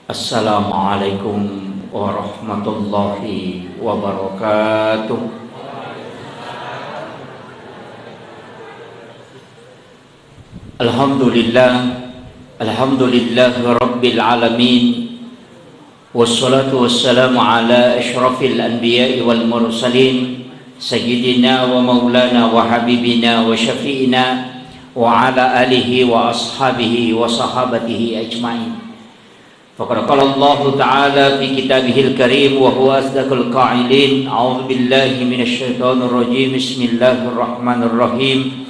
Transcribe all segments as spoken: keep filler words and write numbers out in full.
Assalamualaikum warahmatullahi wabarakatuh. Alhamdulillah, alhamdulillah rabbil alamin. Wassalatu wassalamu ala asyrafil anbiya'i wal mursalin, sayyidina wa maulana wa habibina wa syafi'ina wa ala alihi wa ashabihi wa sahabatihi ajmain. Faqad qala Allahu ta'ala fi kitabihil karim wa huwa asdaqul qailin, a'udzu billahi minasy syaithanir rajim, bismillahir rahmanir rahim.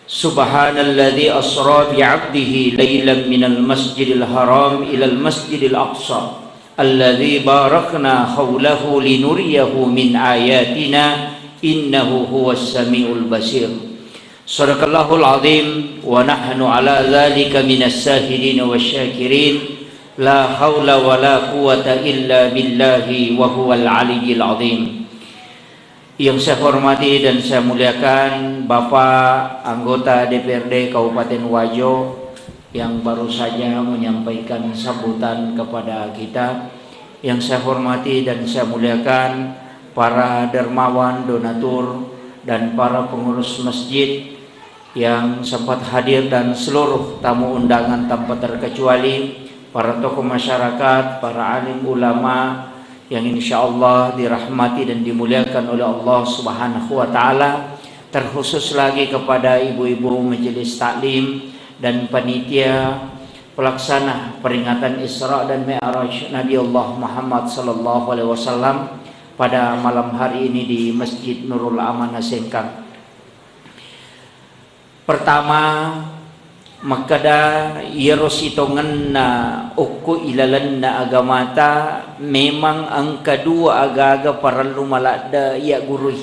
Subhanalladzi asra bi 'abdihi lailan minal masjidil haram ilal masjidil aqsa alladzi barakna haulahu linuriyahu min ayatina innahu huwas samiul basir. Sadaqallahul azim wa nahnu ala dzalika minas syahidin wasyakirin. La haula wa la quwwata illa billahi wa huwal aliyyil azim. Yang saya hormati dan saya muliakan Bapak Anggota D P R D Kabupaten Wajo yang baru saja menyampaikan sambutan kepada kita. Yang saya hormati dan saya muliakan para dermawan, donatur, dan para pengurus masjid yang sempat hadir dan seluruh tamu undangan tanpa terkecuali, para tokoh masyarakat, para alim ulama yang insya Allah dirahmati dan dimuliakan oleh Allah Subhanahu wa Ta'ala, terkhusus lagi kepada ibu-ibu majelis taklim dan panitia pelaksana peringatan Isra dan Mi'raj Nabi Allah Muhammad sallallahu alaihi wasallam pada malam hari ini di Masjid Nurul Amanah Sengkang. Pertama, makkeda iyaro sitongenna okko ilalenna agamata memang engka dua agaga parellu maladde iyaggurui.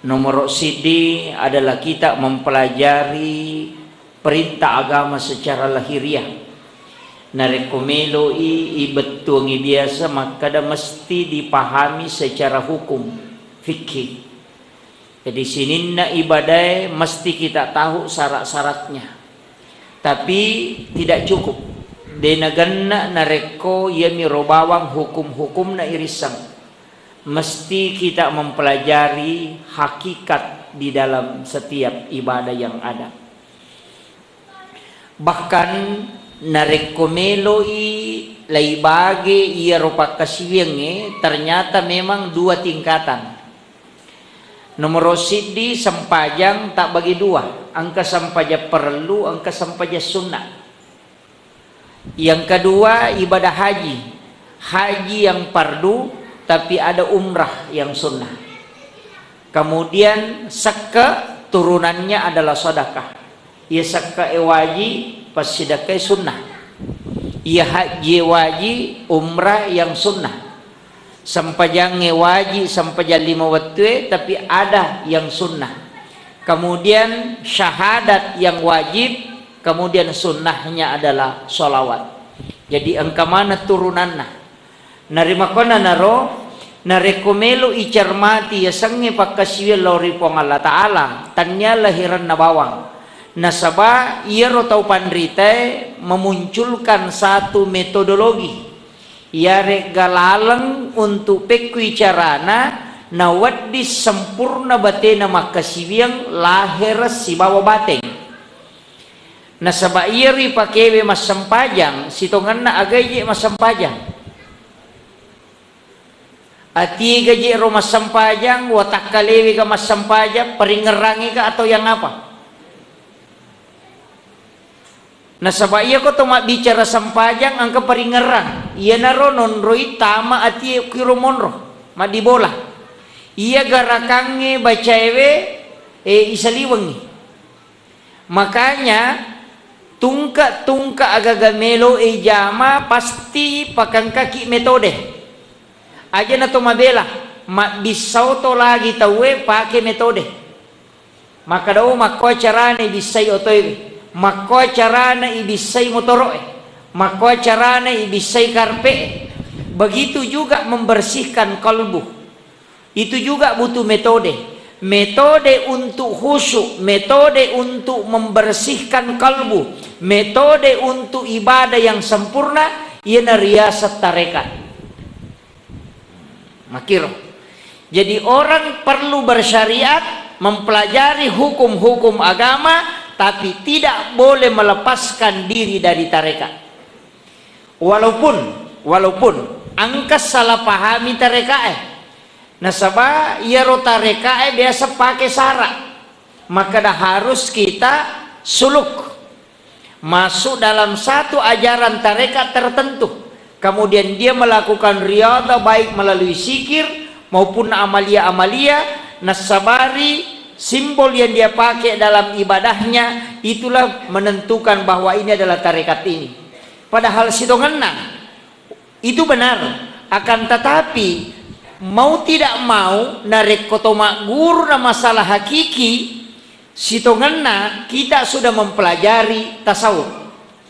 Nomoro siddi adalah kita mempelajari perintah agama secara lahiriah. Narekko meloi ibettuangi biasa makkeda mesti dipahami secara hukum, fikih. Jadi, sininna ibadae mesti kita tahu syarat-syaratnya. Tapi tidak cukup. De nagenna narekko iyamiro bawang hukum-hukumna irisseng. Mesti kita mempelajari hakikat di dalam setiap ibadah yang ada. Bahkan narekko meloi laibage iyaro pakkasiwiangnge, ternyata memang dua tingkatan. Nomoro siddi, sempajang tabbagi dua, engka sempajang parellu, engka sempajang sunna. Yang kedua, ibadah haji. Haji yang fardu, tapi ada umrah yang sunnah. Kemudian sekke turunannya adalah sedekah. Iya sekke e waji, passidekkai sunnah. Iya haji e waji, umrah yang sunnah. Sempajangnge waji, sempajang lima wettue, tapi ada yang sunnah. Kemudian syahadat yang wajib, kemudian sunnahnya adalah sholawat. Jadi engka maneng turunanna. Narimakkuannanaro, narekko melo icermati yasengnge pakkasiwiang lao ri Puang Allah Ta'ala, tannia lahiranna bawang. Nasaba iyaro tau panritae memunculkan satu metodologi. Iyaregga laleng untu' pekkui carana nawedding sempurna batena makkasiwiang lahera sibawa bateng. Nasaba iyaro ipakewe massempajang, sitongenna agaije massempajang. Atiega je ro massempajang, watakkalewega massempajang, paringerrangika atau yang apa? Nasaba iyako to mabbicara sempajang engka paringerrang, iyanaro nonroi tama atie kiro monro, maddibola. Iya garakangnge bacaewe, e, isaliwengngi. Makanya tungke-tungke agaga melo ijama pasti pakengkaki metode. Aja na to mabela, mabbissau to lagi tauwe pake metode. Makkeda, "Oh, makkoa carana ibissai otoewe, makkoa carana ibissai motoro'e, makkoa carana ibissai karpe'e." Begitu juga membersihkan kalbu. Itu juga butuh metode. Metode untuk khusyuk, metode untuk membersihkan kalbu, metode untuk ibadah yang sempurna, Iyana riaseng tarekat. Makkiro. Jadi, orang perlu bersyariat, mempelajari hukum-hukum agama, tapi tidak boleh melepaskan diri dari tarekat. Walaupun, walaupun engka salah pahami tarekae. Nasaba iyaro tarekae biasa pake sara. Makkeda harus kita suluk. Masuk dalam satu ajaran tarekat tertentu, kemudian dia melakukan riadhah baik melalui zikir maupun amalia-amalia, nassabari simbol yang dia pakai dalam ibadahnya, itulah menentukan bahwa ini adalah tarekat ini. Padahal sitongenna itu benar, akan tetapi mau tidak mau, narekko to magguru na masalah hakiki, sitongenna kita sudah mempelajari tasawuf,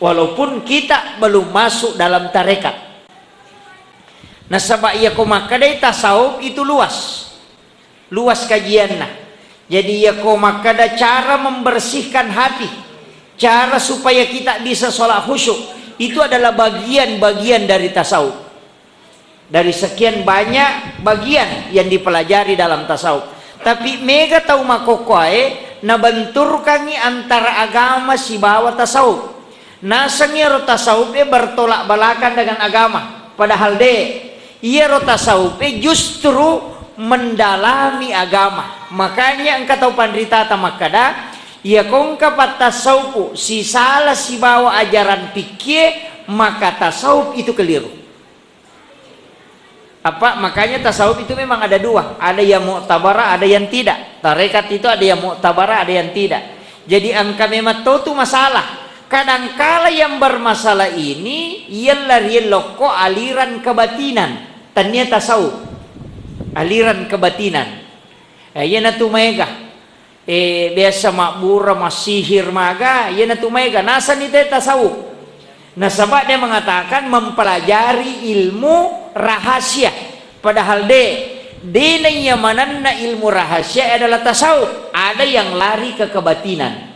walaupun kita belum masuk dalam tarekat. Nasaba iyako makkedai tasawuf itu luas, luas kajianna. Jadi iyako makkeda cara membersihkan hati, cara supaya kita bisa sholat khusyuk, itu adalah bagian-bagian dari tasawuf. Dari sekian banyak bagian yang dipelajari dalam tasawuf. Tapi mega tau makkokkoe nabenturkangngi antara agama sibawa tasawuf. Naseng iyaro tasawuf e bertolak belakang dengan agama. Padahal de, iyaro tasawuf e justru mendalami agama. Makanya engka tau panritata makkeda, iya kongka pattasawufu sisala sibawa ajaran fikkie, maka tasawuf itu keliru. Apa, makanya tasawuf itu memang ada dua, ada yang muktabarah, ada yang tidak. Tarekat itu ada yang muktabarah, ada yang tidak. Jadi engka memang totu masalah. Kadangkala yang bermasalah ini, iyalah riellokko aliran kebatinan. Tania tasawuf. Aliran kebatinan. Eh, iyanatu maega. Eh, biasa mabbura, massihir maga, iyanatu maega. Nasani te tasawuf. Nasaba dia mengatakan mempelajari ilmu rahasia. Padahal de, de naiya manenna ilmu rahasia adalah tasawuf. Ada yang lari ke kebatinan.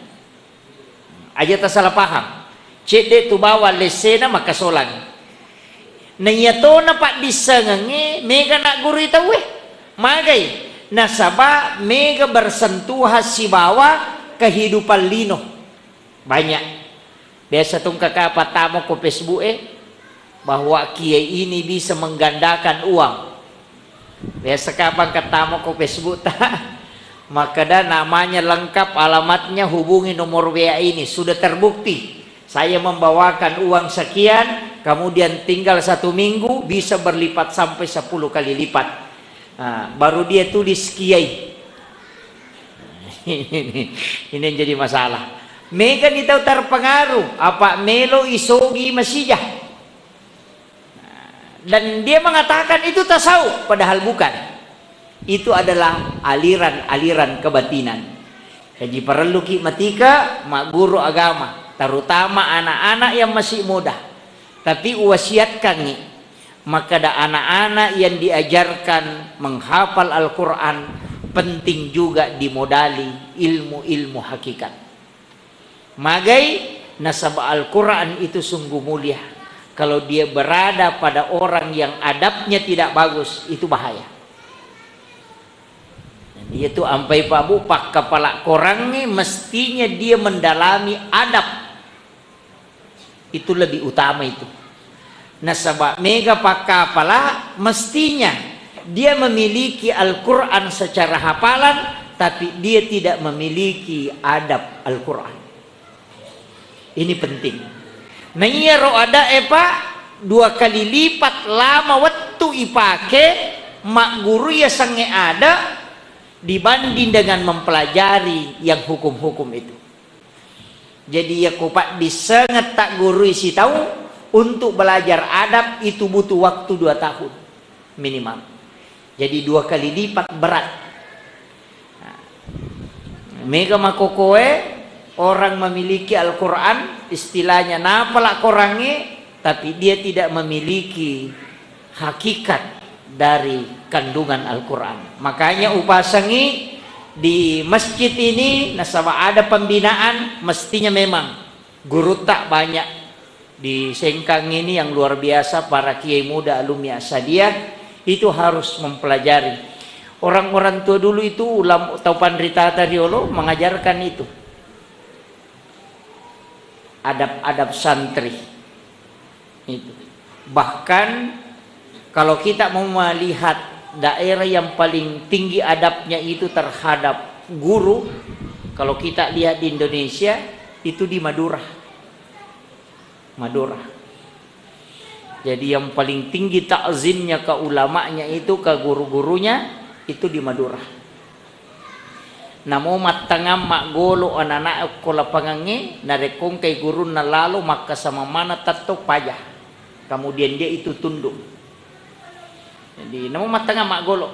Aja tasalah paham. Cedde tu bawang lessena makasolang. Naiyatona paddissengengnge mega naggurui tauwe. Magai? Nasaba mega bersentuhan sibawa kehidupan lino. Banyak. Biasa tungka kapang tamo ko Facebook e, bahwa kiai ini bisa menggandakan uang. Biasa kapang ketamo ko Facebook ta, makkeda namanya lengkap, alamatnya, hubungi nomor W A ini. Sudah terbukti. Saya membawakan uang sekian, kemudian tinggal satu minggu bisa berlipat sampai sepuluh kali lipat. Nah, baru dia tulis kiai. Ini, ini yang jadi masalah. Mega ni tau terpengaruh, apa melo isogi masijah. Dan dia mengatakan itu tasawuf, padahal bukan. Itu adalah aliran-aliran kebatinan. Jadi parelluki matika magguru agama, terutama anak-anak yang masih muda. Tapi uwasiatkangngi, makkeda anak-anak yang diajarkan menghafal Al-Quran penting juga dimodali ilmu-ilmu hakikat. Magai? Nasaba Al-Quran itu sungguh mulia. Kalau dia berada pada orang yang adabnya tidak bagus, itu bahaya. Dia tu ampai Pak Bu, pakkapala korangnge mestinya dia mendalami adab. Itu lebih utama itu. Nasaba mega pakkapala mestinya dia memiliki Al-Quran secara hafalan, tapi dia tidak memiliki adab Al-Quran. Ini penting. Nah, iyaro ada e, Pak, dua kali lipat lama wettu ipake magguru yasengnge ada dibanding dengan mempelajari yang hukum-hukum itu. Jadi, yakko paddissengeng taggurui sitaung untuk belajar adab itu butuh waktu dua tahun minimal. Jadi, dua kali lipat berat. Nah, mega makokoe orang memiliki Al-Quran, istilahnya napala korangnge, tapi dia tidak memiliki hakikat dari kandungan Al-Quran. Makanya upasangi di masjid ini, nasaba ada pembinaan, mestinya memang gurutta banyak. Di Sengkang ini yang luar biasa, para kiai muda alumni Asadiah itu harus mempelajari. Orang-orang tua dulu itu, ulam-, tau panritata riolo mengajarkan itu. Adab-adab santri. Itu. Bahkan kalau kita mau melihat daerah yang paling tinggi adabnya itu terhadap guru, kalau kita lihat di Indonesia, itu di Madura. Madura. Jadi yang paling tinggi takzimnya ke ulamanya itu, ke guru-gurunya itu di Madura. Namo mattangang maggolo anak-anak ko lapangangnge, narekko engkai gurunna lalo, makkasama mana tatto paja. Kemudian dia itu tunduk. Jadi namo mattangang maggolo.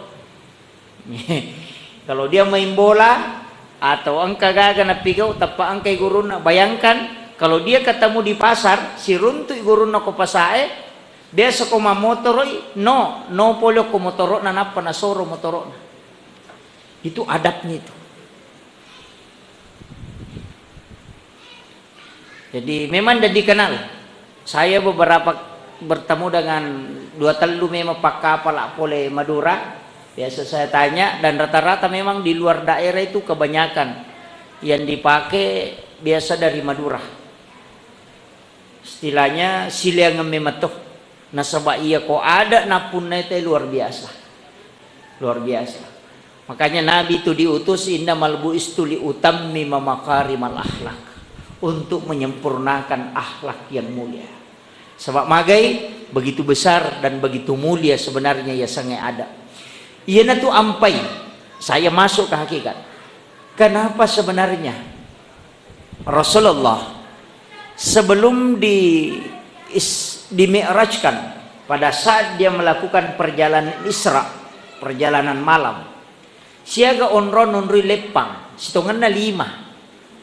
Kalau dia main bola atau engka gaga napigau, tappa engkai gurunna. Bayangkan kalau dia ketemu di pasar, siruntui gurunna ko pasae, biasa ko mammotoroi, no, no pole ko motoro'na, nappa nasoro motoro'na. Itu adabnya itu. Jadi memang tidak dikenal. Saya beberapa bertemu dengan dua tellu memang pakkapala pole Madura. Biasa saya tanya, dan rata-rata memang di luar daerah itu kebanyakan yang dipakai biasa dari Madura. Istilahnya sileangeng memang to. Nasaba iya ko ada nappunnai te luar biasa. Luar biasa. Makanya Nabi itu diutus, "Innamal bu'istu li utammima makarimal akhlak." Untuk menyempurnakan akhlak yang mulia. Sebab magai begitu besar dan begitu mulia sebenarnya yasengnge ada. Iyanatu ampai saya masuk ke hakikat. Kenapa sebenarnya Rasulullah sebelum di is-, dimi'rajkan, pada saat dia melakukan perjalanan Isra, perjalanan malam, siaga onrong nonroi leppang, sitongenna lima,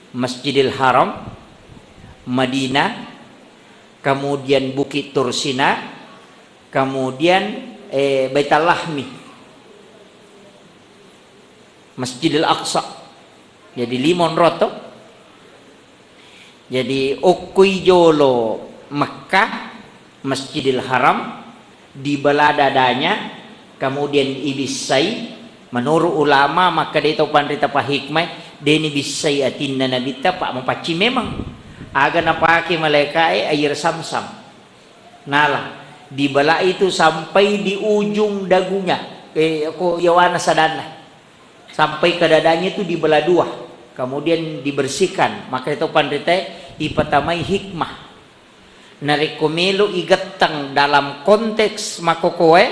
Masjidil Haram, Madinah, kemudian Bukit Tursina, kemudian, eh, Baitul Lahmi, Masjidil Aqsa. Jadi lima onrong to. Jadi okkoi jolo Mekkah, Masjidil Haram, dibela dadanya, kemudian ibissai. Menurut ulama, makkeda tau panrita pahikmai, de nibissai atinna Nabitta, pa mapaccing memang. Aga napake malaikae? Air Samsam. Nala, dibela itu sampai di ujung dagunya, eh, ko yawana sadanna. Sampai ke dadanya itu dibelah dua, kemudian dibersihkan. Maka itu panritae ipatamai hikmah. Narekko melo igettang dalam konteks makokoe,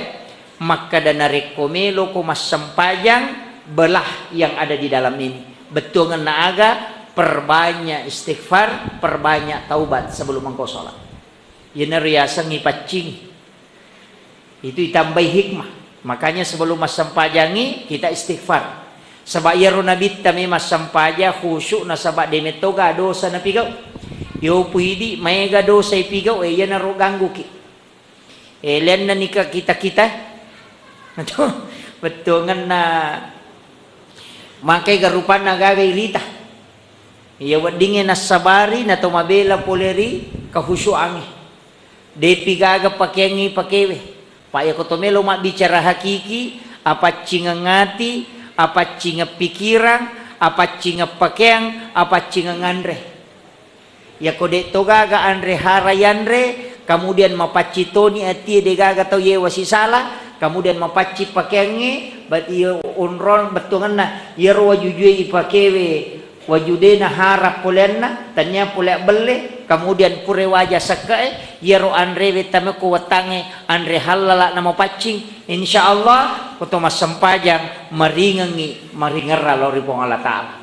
makkeda narekko melo ko massempajang, belah yang ada di dalam ini. Bettuangenna aga? Perbanyak istighfar, perbanyak taubat sebelum engkau sholat. Iyanaro riaseng ipaccingi. Itu itambai hikmah. Makanya sebelum massempajangi, kita istighfar. Saba iyaro Nabitta me massempaja khusyuk nasaba de mettoga dosa napigau. Yo puidi maega dosa ipigau, e, iyanaro gangguki. E, lenna nika kita-kita. Bettuangenna makai garupanna gaga irita. Iya weddingnge nassabari nato mabela pole ri kahusyuangnge. Depi gaga pakeangngi pakewe. Pa iyako to melo mabbicara hakiki, apaccingeng ati, apaccingeng pikirang, apaccingeng pakeang, apaccingeng anre. Iyako de to gaga anre hara yanre, kemudian mapacci toni atie de gaga tau yewa sisala, kemudian mapacci pakeangnge, bat-, iyo onrong bettuangenna, iyaro wajujue ipakewe, waju de nahara poleanna, tania pole abbelle, kemudian pura waja sekke'e, iyaro anrewe tamekko wettangnge anre hallala namapaccing, insya Allah, ko to massempajang maringengngi, maringerra lao ri Puang Allah Ta'ala.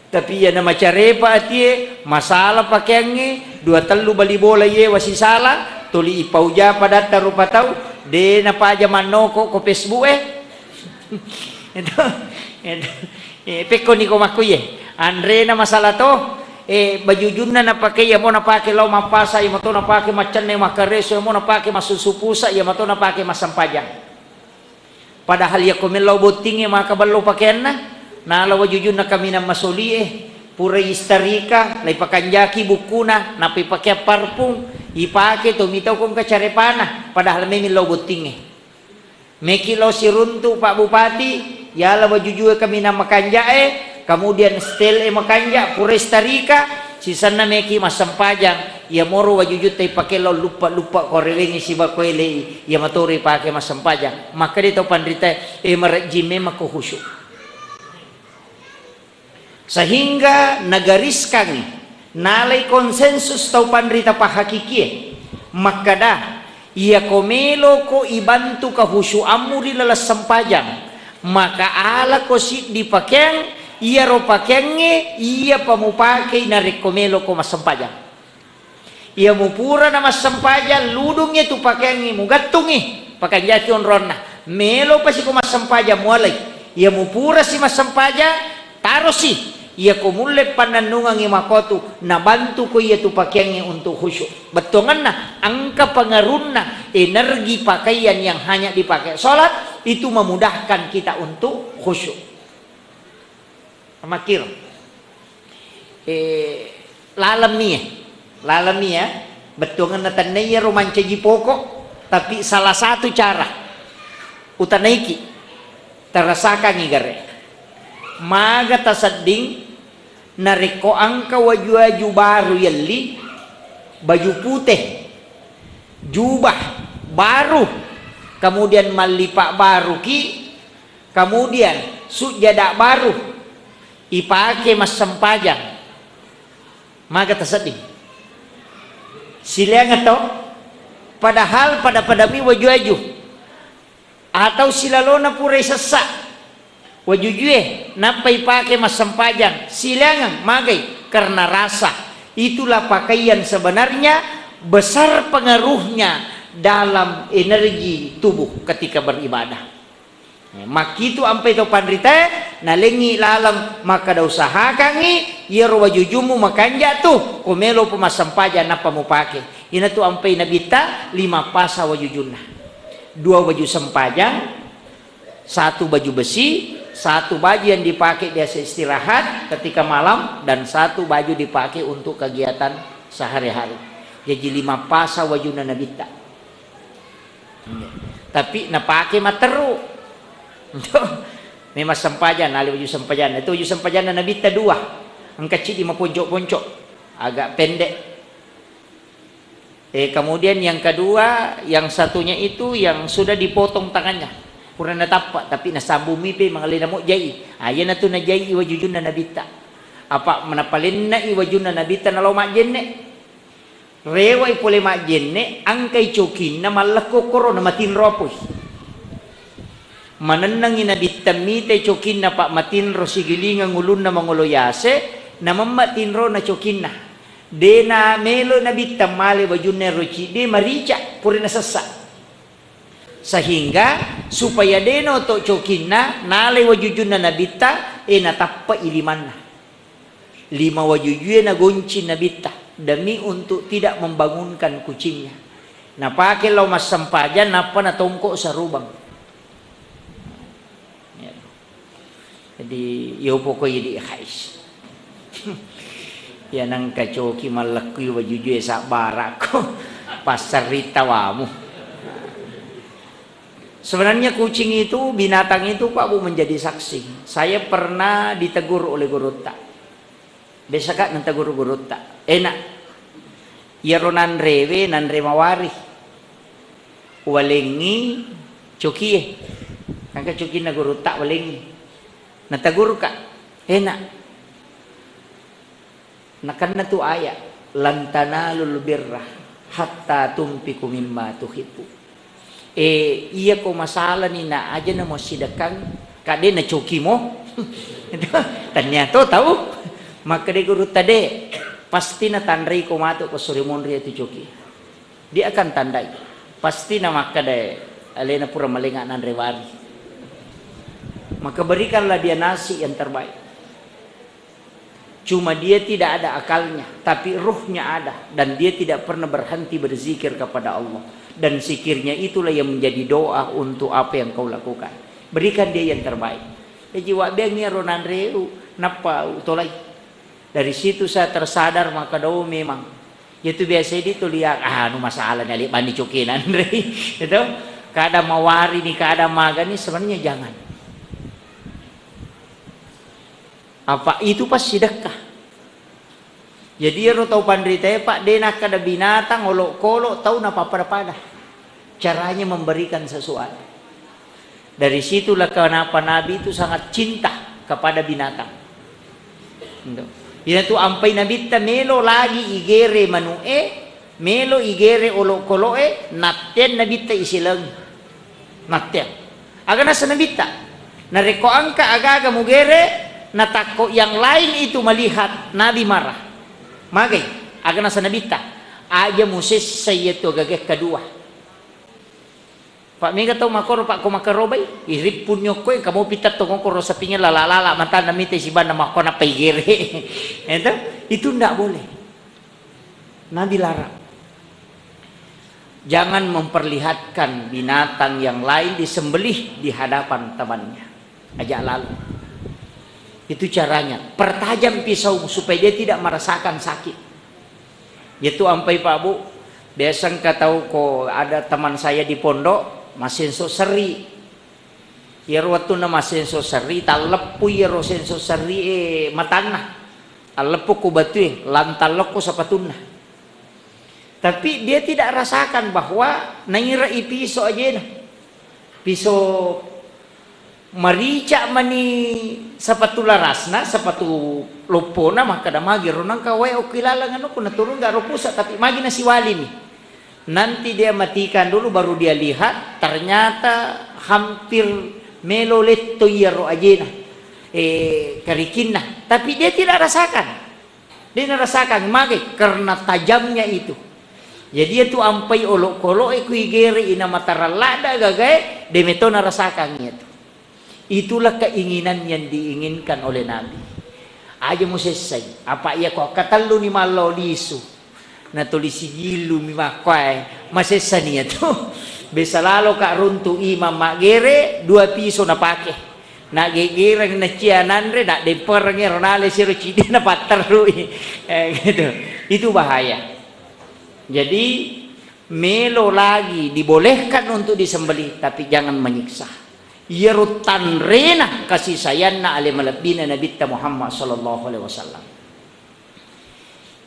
Tapi iyana macarepa atie, masala pakeangnge, dua tellu bali bola iyewa sisala, tuli ipauja padatta rupa tau, de napaja mannoko ko Facebook e. Itu, itu. Eh, pekkoni ko makkuye. Anrena masala to, eh, bajujunna napake, iyamo napake lao mappasa, iyamo to napake maccanne makkareso, iyamo napake massusu pusa, iyamo to napake massempajang. Padahal iyako mellau bottingnge maka ballo pakeanna, nala wajujunna kaminang masolie, Pura istarika, laipakanjaki bukkuna, nappa ipakeang parfum, ipake to mitau ko engka carepana, padahal memeng lao bottingnge. Meki lao siruntu Pak Bupati, yala wajujue kaminang makanja'e, kemudian setel e makanja, pura istarika, sisenna meki massempajang, iyamoro wajujutta ipake lao luppa-luppa ko rewengngi siba ko elei, iyamatoro ipake massempajang. Makkeda to panritae, e marejjing memang ko khusyuk. Sehingga nagariskangngi, nalai konsensus tau panrita pahakikie makkada, iyako meloko ibantu kahusyuammu ri laleng sempajang, maka alako siddi pakeang, iyaro pakeangnge iyapa mupakei narekko meloko massempajang. Iya mupura namassempajang, ludungngi tu pakeangngi, mugattungngi, pakanjaki onronna. Melo pasiko massempajang, mualai. Iya mupura si massempajang, tarosi. Iya ko mulle pannennungangngi makotu, nabantu ko iya tu pakeangngi untuk khusyuk. Bettuangenna, engka pengaruhna energi pakaian yang hanya dipakai sholat, itu memudahkan kita untuk khusyuk. Makkiro. Eh, laleng mi, laleng mi ya. Bettuangenna tennai iyaro mancaji pokok, tapi salah satu cara utanaiki, tarasakangngi gare. Maga tasedding narekko engka waju-waju baru yelli, baju pute, jubah baru, kemudian mallipa baruki, kemudian sujjada baru ipake massempajang. Maga tasedding. Sileang to? Padahal pada-padami waju-waju. Atau silalona pura isessa wajujue, nappa ipake massempajang. Sileangeng, magai? Karena rasa. Itulah pakaian sebenarnya besar pengaruhnya dalam energi tubuh ketika beribadah. Makkitu ampai to panritae, nalengngi laleng makkada, usahakangngi iyaro wajujummu makanja tu, ko melopa massempajang nappa mupake. Inatu ampai Nabitta lima pasa wajujunna. Dua baju sempajang, satu baju besi, satu baju yang dipakai biasa istirahat ketika malam, dan satu baju dipakai untuk kegiatan sehari-hari. Jaji lima pasa wajunna Nabitta. Tapi napake matteru. Memang sempajang, nali waju sempajang. Itu waju sempajanna Nabitta dua. Engka cidi maponco-ponco, agak pendek. Eh, kemudian yang kedua, yang satunya itu yang sudah dipotong tangannya. Pura natappa, tapi nasambung mipe mangalena mo jai. Ah, iyanatu najai wajujunna Nabitta. Apa napalenna i wajunna Nabitta nalao majjenne. Rewai pole majjenne, angkai cokinna mallekko koro namatinro apoi. Manennengngi Nabitta mitai cokinna, pa matinro sigilingeng ulunna mangolo yase, namemma tinrona cokinna. De namelo Nabitta male wajunna ero cidde marica, pura nasessa. Sehingga supaya de naoto cokinna, nalai wajujunna Nabitta, e natappai limanna. Lima wajujue nagonci Nabitta demi untuk tidak membangunkan kucingnya. Napake lao massempajang, nappa natongko sarubang. Ya. Jadi, yopo ko idi hais. Ya nangka coki mallekkui wajujue sabbarakko. Passarri tawamu. Sebenarnya kucing itu, binatang itu, Pak Bu, menjadi saksi. Saya pernah ditegur oleh gurutta. Biasa ka nategur gurutta. Enak. Iyaro nanrewe, nanre mawari. Walengngi cokie. Engka cokinna gurutta walengngi. Nategur ka. Enak. Nakenna tu ayat, "Lan tanalul birra hatta tunfiqu mimma tuhibbu." Eh, iya ko masalani na aja na mo sidekang, kade na coki mo. Tania to tau. Makkeda guru tade, pasti na tanrei ko matu ko sore monri tu coki. Dia akan tandai. Pasti na makkeda alena pura malenga nanre wari. Maka berikanlah dia nasi yang terbaik. Cuma dia tidak ada akalnya, tapi ruhnya ada, dan dia tidak pernah berhenti berzikir kepada Allah. Dan zikirnya itulah yang menjadi doa untuk apa yang kau lakukan. Berikan dia yang terbaik. Jaji wabbeangngi ro nanreu, nappa utolai. Dari situ saya tersadar, maka do memang. Itu biasa di tulia, ah, anu masalah ni, alik bani coki nanre. Itu kada mawari ni, kada magani, sebenarnya jangan. Apa itu pas sidekah. Jadi ero tau panritae, Pak, de nakkeda binatang, olokolo, tau napapada-pada. Caranya memberikan sesuatu. Dari situlah kenapa Nabi itu sangat cinta kepada binatang. Gitu. Ina tu ampai Nabitta melo lagi igere manu'e, melo igere olokolo'e, natteang Nabitta isileng. Natteang. Aga nasa Nabitta? Narekko engka aga-aga mugere, natakko yang lain itu melihat, Nabi marah. Magai? Aga nasa Nabitta? Aja musessai iyatu gagae kedua. Pak, mega tau makkoro, Pak, ko makkarobai, irippunni okkoe, engka mopi tettong okkoro sapinge lala-lala matanna mita sibanna makko nappa igere. Itu, itu ndak boleh. Nabi larang. Jangan memperlihatkan binatang yang lain disembelih di hadapan temannya. Ajak lalu. Itu caranya. Pertajam pisau supaya dia tidak merasakan sakit. Itu ampai, Pak, Bu. Biasa engka tau ko ada teman saya di pondok, massenso serri. Iyaro wettunna massenso serri, talleppui iyaro senso serri e matanna. Talleppu ko batue, lantallokko sapatunna. Tapi dia tidak rasakan bahwa naira i piso ajena. Piso marica mani sapatu larasna, sapatu loppona, makkeda magi ro nangka wae okki laleng anu, ko naturung garo pusa, tapi magi nasiwalini. Nanti dia matikan dulu, baru dia lihat, ternyata hampir melo letto iyaro ajena, eh, karikinna. Tapi dia tidak rasakan. De narasakan, mage karena tajamnya itu. Jadi, itu ampai olokolo'e kuigere ina mataran ladda gagae, de meto narasakan itu. Itulah keinginan yang diinginkan oleh Nabi. Aja musessai, apa iya ko katellu ni mallo lisu. Natuli sijillu mi makkuae, masessani iya tu. Besa lalo ka runtu imam maggere, dua piso napake. Naggegereng nacia nanre, nadempereng ero nale siro cidi napatterrui. Eh, gitu. Itu bahaya. Jadi, melo lagi dibolehkan untuk disembelih, tapi jangan menyiksa. Iyaro tanrena kasih sayangna ale malebbina Nabitta Muhammad sallallahu alaihi wasallam.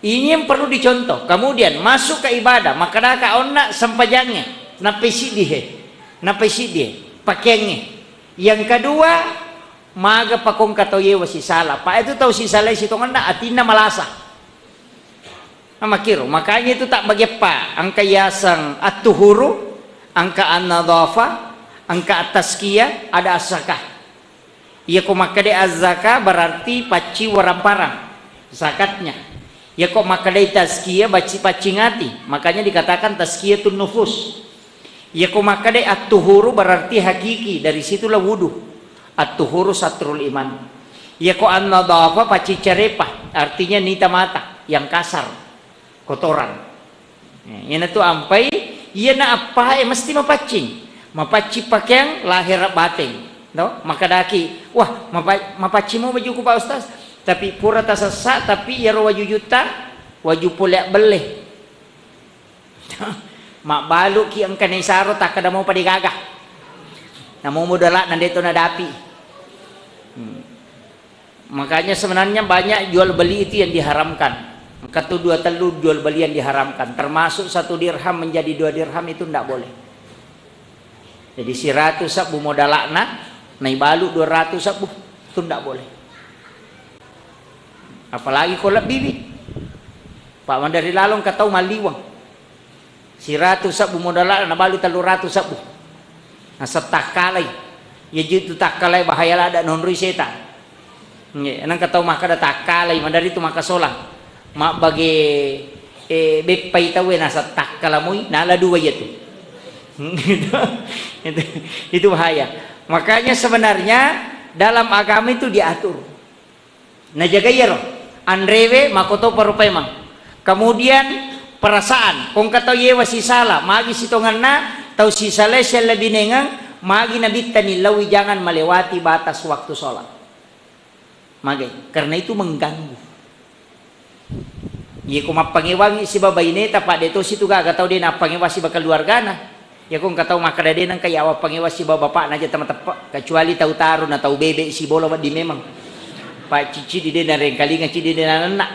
Ini yang perlu dicontoh. Kemudian masuk ke ibadah, makkedaka onna sempajangnge, nappai siddi he, nappai siddi he, pakeangnge. Yang kedua, maga pakongka tau yewa sisala. Pa itu tau sisala sitongenna atinna malasa. Nah, makkiro, makanya itu tak bagi empat. Engka yaseng at-tuhuru, engka an-nadhafa, engka at-tazkiyah, ada as-zakah. Iya ko makkeda az-zakah berarti pacci waramparang zakatnya. Iya ko makkeda tazkiyah bacci-, paccing ati. Makanya dikatakan tazkiyatun nufus. Iya ko makkeda at-tuhuru berarti hakiki, dari situlah wudu. At-tuhuru satrul iman. Iya ko an-nadhafa paccing carepa, artinya nita mata, yang kasar, kotoran. Eh, iyana tu ampai, iyana appae mesti mapaccing. Mapaccing pakeang lahera bateng. No? Makkedaki, "Wah, mapa-, mapaccing mo bajuku, Pak Ustaz." Tapi pura tasessa, tapi iyaro wajujutta, waju pole abbelle. Mabbaluki engka naisaro takkeda mopa degaga. Namo modala'na deto nadapi. Hmm. Makanya sebenarnya banyak jual beli itu yang diharamkan. Engka tu dua tellu jual beli yang diharamkan. Termasuk satu dirham menjadi dua dirham itu ndak boleh. Jadi siratu sebbu modala'na, naibalu dua ratu sebbu, itu ndak boleh. Apalagi ko lebbiwi. Pak, maderi lalong ka tau malliweng. Siratu sebbu modala'na nabalu tellu ratu sebbu. Naseng takkalai. Iya ji tu takkalai bahaya ladda nonroi setang. Nggih, nengka tau makkeda takkalai, maderi tu makkasolang. Mabbage, eh, beppai tauwe naseng takkala moi, nala dua iya tu. Itu, itu, itu bahaya. Makanya sebenarnya dalam agama itu diatur. Najagai iyaro, anrewe makotopa rupae mang. Kemudian perasaan, ko engka tau yewa sisala, magi sitongenna tau sisalae sellebinengeng, magi nabittani laui jangan melewati batas waktu sholat. Magai, karena itu mengganggu. Iya ko mappangewangi siba baineta, Pak, de tosi tu gaga tau de nappangewang siba keluargana. Iya ko engka tau makkeda de nengka iya wappangewang siba bapakna aja tamateppe, kecuali tau taruna, tau bebe sibola wedding memang. Pak, cicci di de narengkalinga, cicci de nanenna.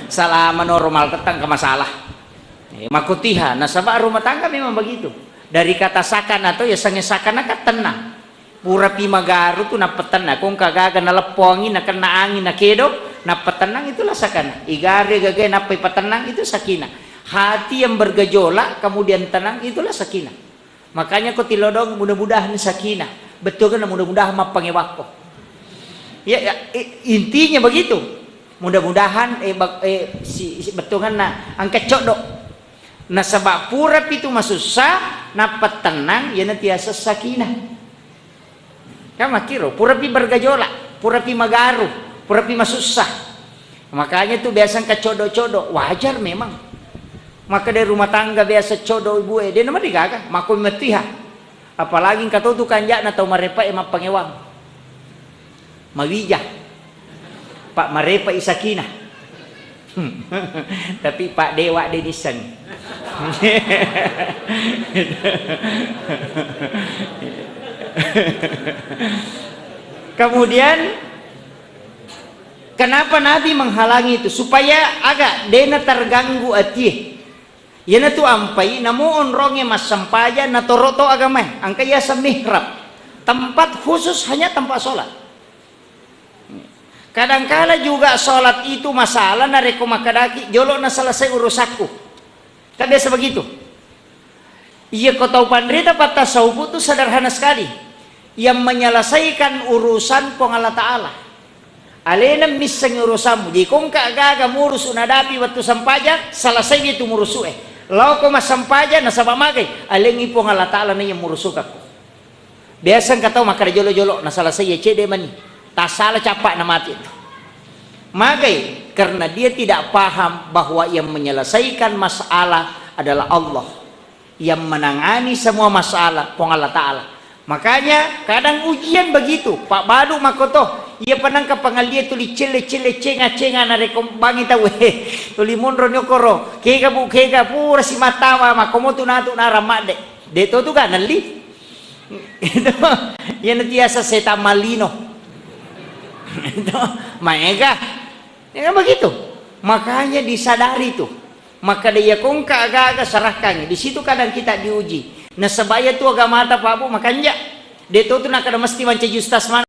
Salama noro maltettang ke masalah. Eh, makotiha, nasaba rumah tangga memang begitu. Dari kata sakana to, ya sange sakana kan tenang. Purapi magaru tu nappetennang, ko engka gaga naleppongi, nakenna angin, nakedo, nappetennang, itulah sakana. Igaru gagae nappai patennang, itu sakinah. Hati yang bergejolak kemudian tenang, itulah sakinah. Makanya ko tilodong, mudah-mudahan sakinah. Betul kan, mudah-mudahan mappangewakko. Ya, ya, i-, intinya begitu. Mudah-mudahan, eh, bak-, eh, si, si, bettuanna engka coddo. Nasaba purapi tu masussa, nappa tenang, iyana tiaseng sakinah. Kan makkiro, purapi bergejolak, purapi magaru, purapi masussa. Makanya tu biasa engka coddo-coddo, wajar memang. Maka dari rumah tangga biasa coddo ibu e, de nama digaga, mako metiha. Apalagi engka to tu kanja'na tau marepa e mappangewang. Mawija. Pak marepa i sakinah. Tapi Pak Dewa de nissengi. Kemudian, kenapa Nabi menghalangi itu? Supaya aga dena terganggu atie. Iyanatu ampai namo onrongnge massempajang, natoro to agamae. Engka yaseng mihrab, tempat khusus hanya tempat sholat. Kadangkala juga sholat itu masalah, narekko makkedaki, "Jolo naselesai urusakku." Kan biasa begitu. Iya, ko tau panrita pattasawufu tu sederhana sekali. Yang menyelesaikan urusan Puang Allah Ta'ala. Alena missengi urusanmu. Jadi, ko engka gaga murusu nadapi wettu sempajang, selesai dia tu murusu e. Lao ko massempajang, nasaba magai, alengi Puang Allah Ta'ala na yang murusukakko. Biasa engka tau makkeda jolo-jolo, naselesai ya cede mani. Tasala cappa na mati tu. Magai, karena dia tidak paham bahwa yang menyelesaikan masalah adalah Allah. Yang menangani semua masalah Puang Allah Ta'ala. Makanya kadang ujian begitu, Pak Badu makoto, iya penangka pengalia tuli celle-celle cenga-cenga narekko bangi tau, tuli monro nyokoro, kega bu, kega pura si matawa, makomo tu natu narang madde. De to tu kan nelli. Itu, iya nanti asa setan malino. Itu, maega. Ya kan begitu. Makanya disadari tu. Maka de iya ko engka aga-aga serahkan. Di situ kadang kita diuji. Nasaba iya tu agamata Pak Bu makanja. De to tu nakada mesti mancaji ustaz mana.